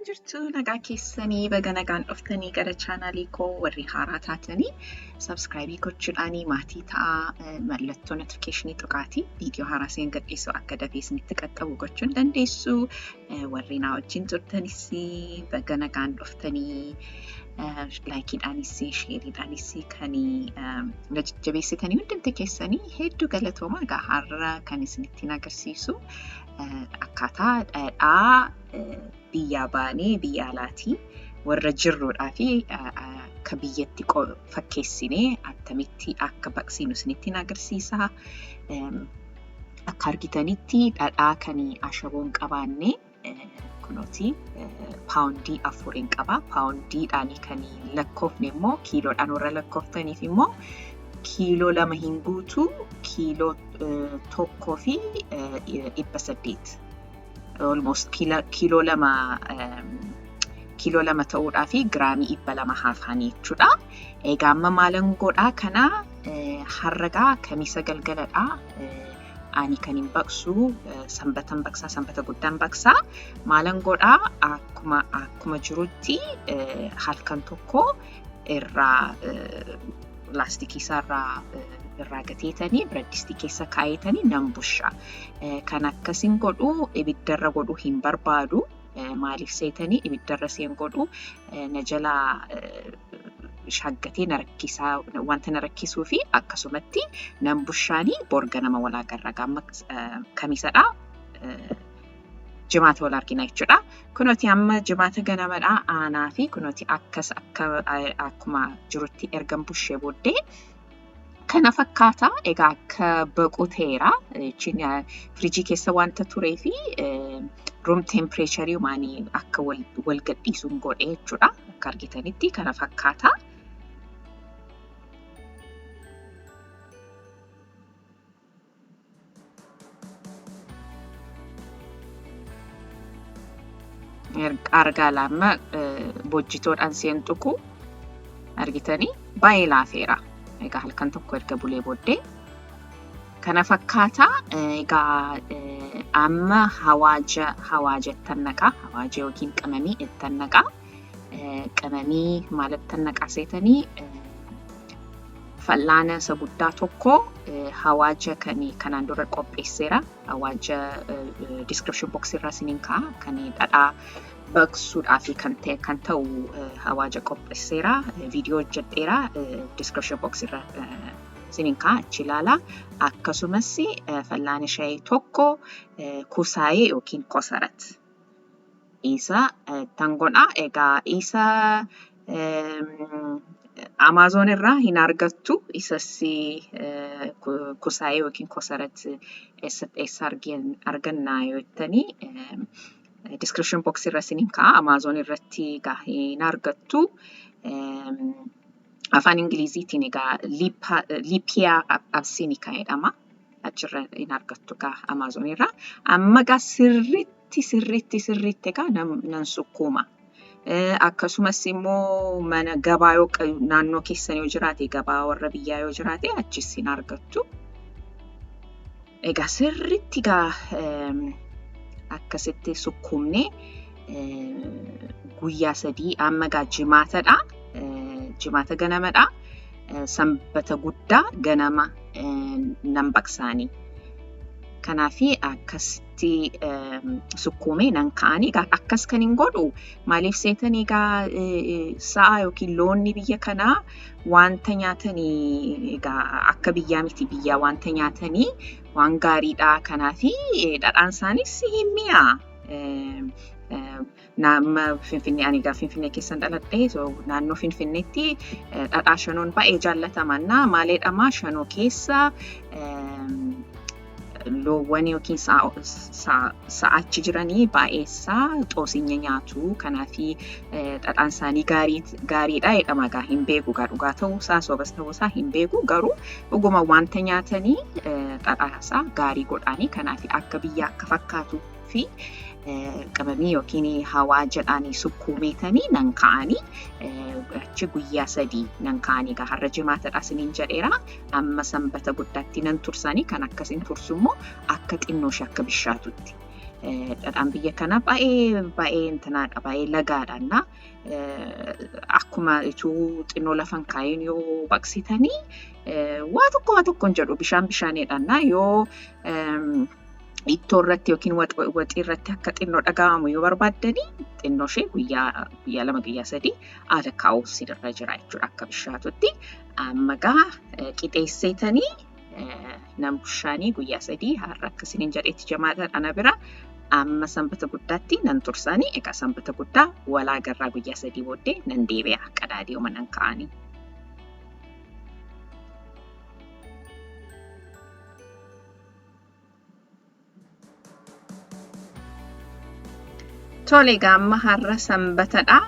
Akkam jirtu, nagaa keessanii? Baga nagaan dhuftanii gara chaanaalii koo. Warri haaraa taatanii subscribe gochuudhaanii maatii ta'aa, mallattoo notification tuqaatii viidiyoo haaraa isin gadhiisu akka dafee isinitti qaqqabu gochuun dandeessu. Warri naa wajjin turtanis baga nagaan dhuftanii, likeiidhaanis shareiidhaanis kan na jajjabeessitanii hundumti keessanii hedduu galatooma. Egaa har'a kan isinitti agarsiisu akkaataa dhadhaa biyyaa baanee biyya alaatii warra jirruudhaa fi akka biyyatti fakkeessinee attamitti akka baqsinu isinitti agarsiisa. Akka argitanitti dhadhaa kan ashaboo hin qabaanne kunooti paawundii 4 qaba. Paawundiidhaan kan lakkoofne immoo kiiloodhaan warra lakkooftaniif immoo kiiloo 2 hin guutu, kiiloo 1 fi 800. Almost kiiloo 2, kiiloo 2 ta'uudhaa fi giraamii 200 hafanii jechuudha. Egaa amma maalan godhaa? Kana harragaa Kamiisa galgaladhaa. Ani kan hin baqsu Sanbatan baqsaa, Sanbata guddaan baqsaa. Maalan godhaa? Akkuma jirutti halkan tokko irraa laastikii isaarraa irraa gateetanii biradistii keessa kaa'eetanii nan busha. Kan akkasin godhu ibiddarra godhuu hin barbaadu. Maaliif seetanii, ibiddarra seen godhu na jalaa shaggatee na rakkisaa wanta na rakkisuu fi akkasumatti nan bushaanii bor ganama wal agarra. Amma Kamisadhaa. Jimaata wal argina jechuudha. Kunooti amma Jimaata ganamadhaa aanaa fi kunooti akkas akka akkuma jirutti ergan bushee booddee kana fakkaata. Egaa akka baqu ta'eera. Firiijii keessa wanta turee fi room temperature maanii akka wal gadhiisuun godhe jechuudha. Akka argitanitti kana fakkaata. Argaa lama bojjitoodhaan seen tuqu argitanii baay'ee laafeera. Egaa halkan tokko erga bulee booddee kana fakkaata. Egaa amma hawaaja ittan naqaa. Hawaaja yookiin qimamii ittan naqaa. Qimamii maalittan naqaa seetanii, fal'aana isa guddaa tokko hawaaja kan kanaan dura qopheesseera. Hawaaja description box irra isiniin kaa'a. Kan dhadhaa baqsuudhaaf kan ta'e kan ta'u hawaaja qopheesseera. Viidiyoo hojjedheera. Description box irra isiniin kaa'a, achi ilaalaa. Akkasumas fal'aana shayii tokko kusaayee yookiin kosarat. Isa tan godha. Egaa isa Amazon irraa hin argattu. Isas kusaayee yookiin kosarat eessa arganna yoo jettanii, description box irra isiniin kaa'a. Amazon irratti egaa hin argattu. Afaan Ingiliziitiin egaa Lippia abyssinica jedhama. Achirra hin argattu egaa Amazon irraa. Amma egaa sirriitti sirriitti sirriitti egaa nan sukkuuma. Akkasumas immoo mana gabaa yoo naannoo keessan yoo jiraate, gabaa warra biyyaa yoo jiraate, achis hin argattu. Egaa sirriitti egaa akkasitti sukkuumnee guyyaa 3, amma egaa Jimaatadha. Jimaata ganamadha. Sanbata guddaa ganama nan baqsaanii. Kanaafi akkasitti sukkuumee nan kaa'anii. Egaa akkas kan hin godhu maaliif seetanii, egaa sa'a yookiin loonni biyya kanaa wanta nyaatanii egaa akka biyyaa miti, biyyaa wanta nyaatanii waan gaariidha. Kanaafi dhadhaan isaanis hin mi'aa. Nama Finfinnee, ani egaa Finfinnee keessan dhaladhe, naannoo Finfinneetti dhadhaa shanoon baay'ee jaallatamanna. Maal jedhama, shanoo keessa loowwan yookiin sa'achi jiranii baay'eessaa xoosinya nyaatu. Kanaafi dhadhaan isaanii gaariidha jedhama. Egaa hin beeku, egaa dhugaa ta'uusaa sobas ta'uusaa hin beeku, garuu dhuguma wanta nyaatanii dhadhaa isaa gaarii godhaanii. Kanaafi akka biyyaa akka fakkaatuu fi qabamii yookiin hawaa jedhaanii sukkuumeetanii nan ka'anii achi guyyaa 3 nan ka'anii. Egaa har'a Jimaatadha isiniin jedheera. Amma Sanbata guddaatti nan tursanii. Kan akkasiin tursu immoo akka xinnoo ishee akka bishaatutti. Dhadhaan biyya kanaa baay'ee baay'ee intanaadha, baay'ee lagaadha. Akkuma utuu xinnoo lafa hin kaa'iin yoo baqsitanii waa tokko waa tokko hin jedhu, bishaan bishaanidha. Yoo ittoo irratti yookiin waxii irratti akka xinnoo dhaga'amu yoo barbaaddanii, xinnoo ishee guyyaa 2, guyyaa 3 haala kaa'uu sirra jira jechuudha akka bishaatutti. Amma gaa qixeesseetanii nan bushaanii guyyaa 3 har'a akka isiniin jedhetti jamaata ana bira amma Sanbata guddaatti nan tursaanii. Egaa Sanbata guddaa walaa garraa, guyyaa 3 booddee nan deebi'a, qadaadii nan ka'anii. Tole, egaa amma har'a Sanbatadha.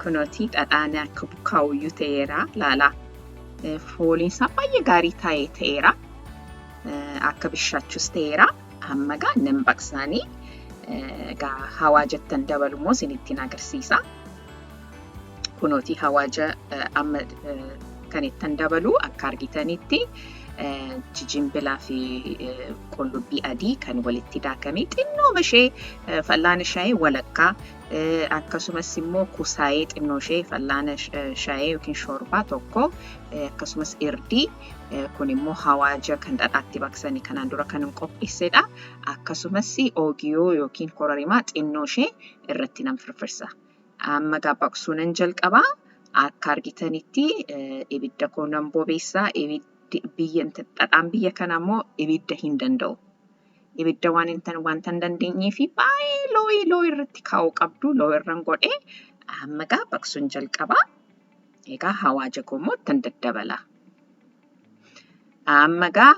Kunooti dhadhaan akka bukaa'uyyuu ta'eera laalaa. Fooliin isaa baay'ee gaarii ta'ee ta'eera. Akka bishaachuus ta'eera. Amma egaa nan baqsaanii, egaa hawaaja dabalu immoo isinittiin agarsiisa. Kunooti hawaaja amma kan ittiin dabalu akka argitanitti jijimbilaa fi qullubbii adii kan walitti daakame xinnoo ishee fal'aana shaayii walakkaa, akkasumas immoo kusaayee xinnoo ishee fal'aana shaayii yookiin shoorbaa tokko, akkasumas irdii. Kun immoo hawaaja kan dhadhaatti baqsanii kanaan dura kan hin qopheessedha. Akkasumas oogiyoo yookiin kororimaa xinnoo ishee irratti nan firfirsa. Amma egaa baqsuu nan jalqabaa. Akka argitanitti ibidda koo nan bobeessaa. Ibiddi biyya, dhadhaan biyya kanaa immoo ibidda hin danda'u. Ibidda waan wanta hin dandeenyee fi baay'ee low low irratti kaa'uu qabdu. Low irran godhee amma egaa baqsuun jalqabaa. Egaa hawaaja koo immoo ittiin daddabala. Amma egaa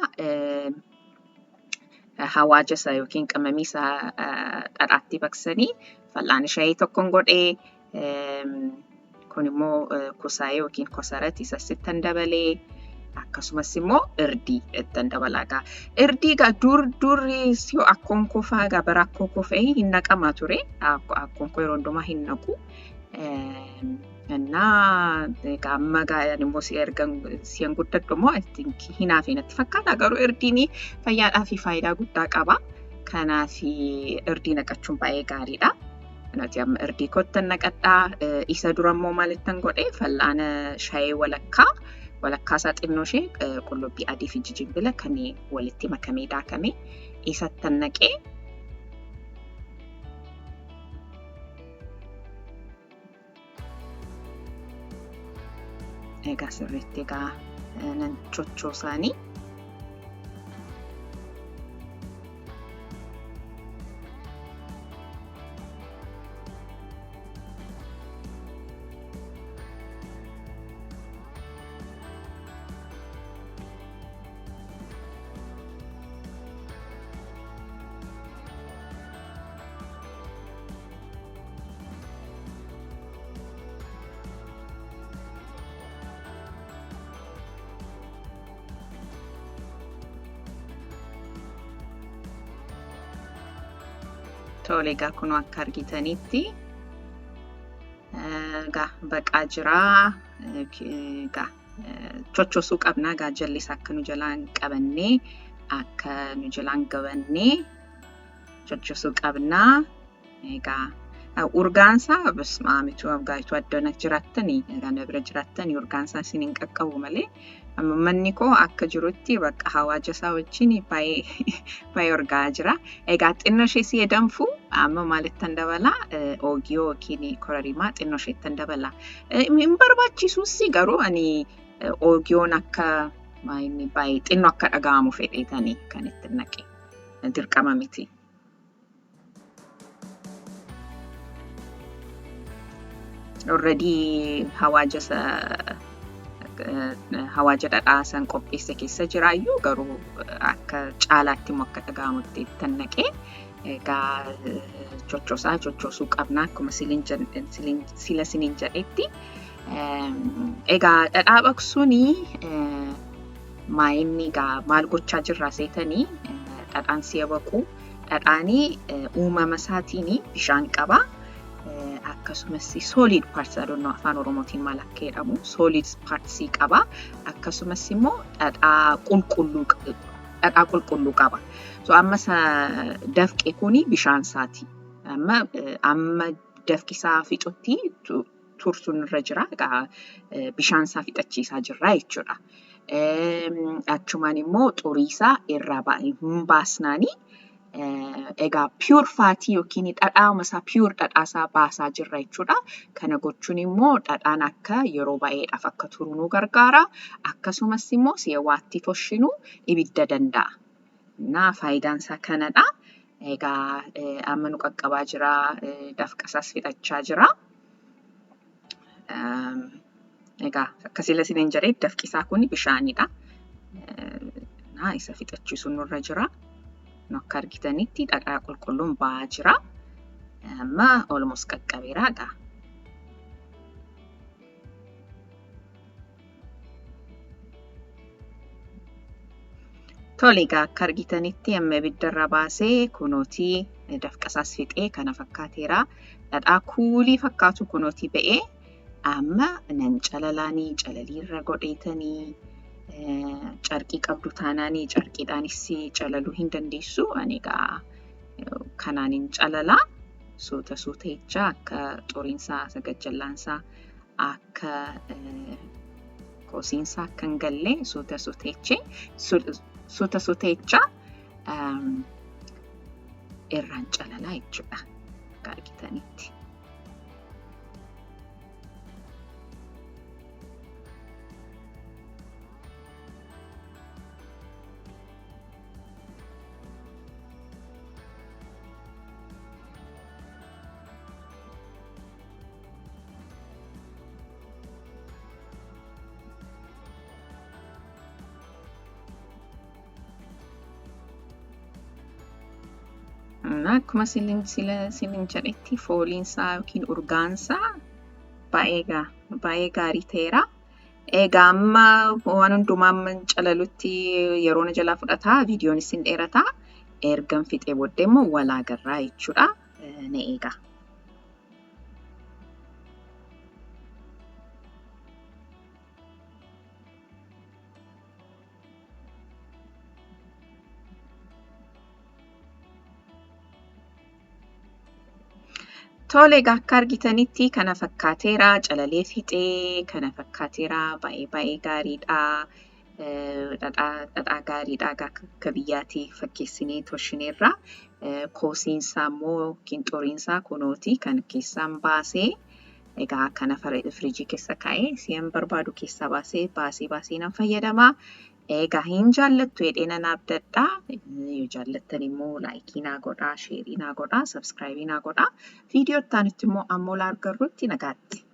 hawaaja isaa yookiin qimamii isaa dhadhaatti baqsanii fal'aana shaayii tokkoon godhee, kun immoo kusaayee yookiin kosarat isa sittan dabalee, akkasumas immoo irdii ittan dabalaa egaa. Irdii egaa dur durri yoo akkoon koo fa'aa, egaa bara akkoo koo fa'ii hin naqamaa ture. Akkoon koo yeroo hundumaa hin naqu. Innaa egaa amma egaa immoo si erga si'an guddadhu immoo I think hinaafee natti fakkaata, garuu irdiin fayyaadhaa fi faayidaa guddaa qaba. Kanaaf irdii naqachuun baay'ee gaariidha. Nuti amma irdii kottan naqadhaa. Isa dura immoo maalittan godhee, fal'aana shaayii walakkaa, walakkaa isaa xinnoo ishee qullubbii adii fi jijimbila kan walitti makamee daakame isattan naqee. Egaa sirriitti egaa nan chochoosaanii. Tole, egaa kunoo akka argitanitti egaa baqaa jiraa. Egaa chochoosuu qabna, egaa jalli isaa akka nu jalaan qabannee, akka nu jalaan gabannee chochoosuu qabnaa. Egaa urgaansaa bismaamitu gaayituu addana jiraattanii, egaa na bira jiraattanii urgaansaa isin hin qaqqabu malee, amma manni koo akka jirutti bakka hawaaja isaa wajjin baay'ee baay'ee urgaa'aa jira. Egaa xinnoo ishee si'ee danfu amma maalittan dabalaa? Oogiyoo yookiin kororimaa xinnoo isheettan dabala. Hin barbaachisus, garuu ani oogiyoon akka baay'ee xinnoo akka dhaga'amu fedheetanii kan itti naqe. Dirqama miti. Already hawaaja isa hawaaja dhadhaa san qopheesse keessa jiraayyuu, garuu akka caalaatti immoo akka dhaga'amutti ittan naqee. Egaa chochoosaa chochoosuu qabna akkuma sila siniin jedhetti. Egaa dhadhaa baqsuuni maayinni egaa maal gochaa jirraa seetanii? Dhadhaan si'a baqu, dhadhaanii uumama isaatiin bishaan qaba. Akkasumas solid parts, I don't know Afaan Oromootiin maal akka jedhamu, solid parts qaba. Akkasumas immoo dhadhaa qulqulluu, Dhadhaa qulqulluu qaba. So amma dafqe kuni bishaan isaati. Amma dafqi isaa fixutti tursuun irra jira. Egaa bishaan isaa fixachiisaa jirra jechuudha. Achumaan immoo xurii isaa irraa hin baasnaanii egaa pure fatii yookiin dhadhaama isaa pure dhadhaa isaa baasaa jirra jechuudha. Kana gochuun immoo dhadhaan akka yeroo baay'eedhaaf akka turu nu gargaara. Akkasumas immoo si'a waatti toshinu ibidda danda'a. Naa faayidaan isaa kanadha. Egaa amma nu qaqqabaa jira. Dafqa isaas fixachaa jira. Egaa akkasii isiniin jedhee dafqi isaa kun bishaanidha. Naa isa fixachiisuun nurra jira. Akka argitanitti dhadhaa qulqulluun ba'aa jira. Amma almost qaqqabeera egaa. Tole egaa akka argitanitti amma ibiddarra baasee kunootii dafqa isaas fixee kana fakkaateera. Dhadhaa kuulii fakkaatu kunootii ba'ee amma nan calalaanii calaliirra godheetanii carqii qabdu taanaanii carqiidhaanis calaluu hin dandeessu. Ani egaa kanaan hin calalaa. Suuta suuta jecha akka xuriinsaa sagajjallaansaa akka kosiinsaa akka hin galle suuta suuta jechee suuta suuta jecha irraan calalaa jechuudha. Akka argitanitti. Akkuma isiniin jedhetti fooliinsaa yookiin urgaansaa baay'ee gaarii ta'eera. Egaa amma waan hundumaa amma calalutti yeroo na jalaa fudhataa viidiyoon isin dheerataa ergan fixee booddee immoo wal agarraa jechuudha. Na eegaa. Tole egaa akka argitanitti kana fakkaateera. Calalee fixee kana fakkaateera. Baay'ee baay'ee gaariidha. Dhadhaa gaariidha. Egaa akka biyyaatti fakkeessinee toshineerra. Koosiinsaa immoo yookiin xuriinsaa kunooti kan keessaan baasee egaa kana firiijii keessa kaa'ee si'an barbaadu keessaa baasee baasee baasee nan fayyadama. Egaa hin jaallattu jedhee nan abdadha. Yoo jaallattan immoo like naa godhaa, share naa godhaa, subscribe naa godhaa. Viidiyoo itti aanutti immoo ammoo wal agarrutti nagaatti.